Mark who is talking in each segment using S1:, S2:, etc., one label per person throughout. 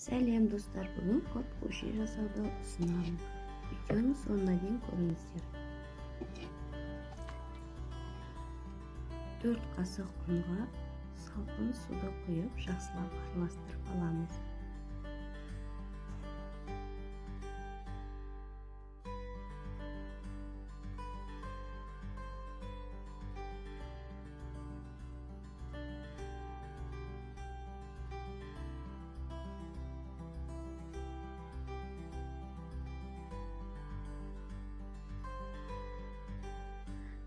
S1: Сәлем, достар! Бүгін құрт көже жасауды ұсынамын. Видеоның соңына дейін көріңіздер. 4 қасық ұнға салқын суды құйып, жақсылап араластырып аламыз.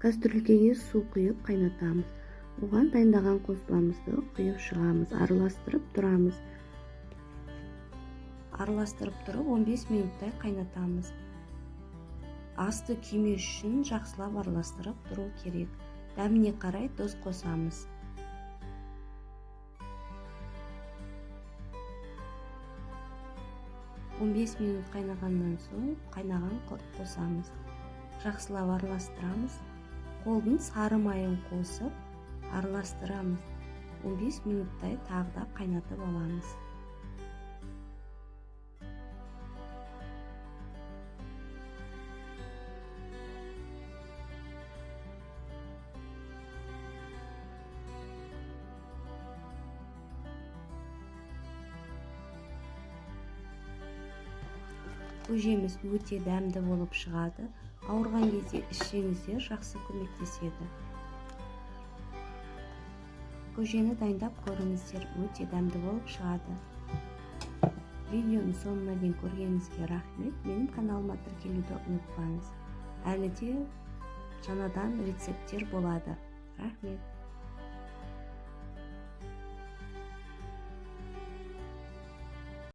S1: Кастрюлькеге су құйып қайнатамыз. Оған дайындаған қоспамызды құйып шығамыз, араластырып тұрамыз. Араластырып тұрып 15 минуттай қайнатамыз. Асты күймес үшін жақсылап араластырып тұру керек. Дәміне қарай тұз қосамыз. 15 минут қайнағаннан соң қайнаған құрт қосамыз. Жақсылап араластырамыз. Қолдың сары майын қосып араластырамыз. 15 минуттай тағы да қайнатып аламыз. Көжеміз өте дәмді болып шығады. Ауырған кезде ішсеңіздер, жақсы көмектеседі. Көжені дайындап көріңіздер, өте дәмді болып шығады. Видеоның соңына дейін көргеніңізге рахмет. Менің каналыма тіркелуді ұмытпаңыз. Әлі де жаңадан рецепттер болады. Рахмет.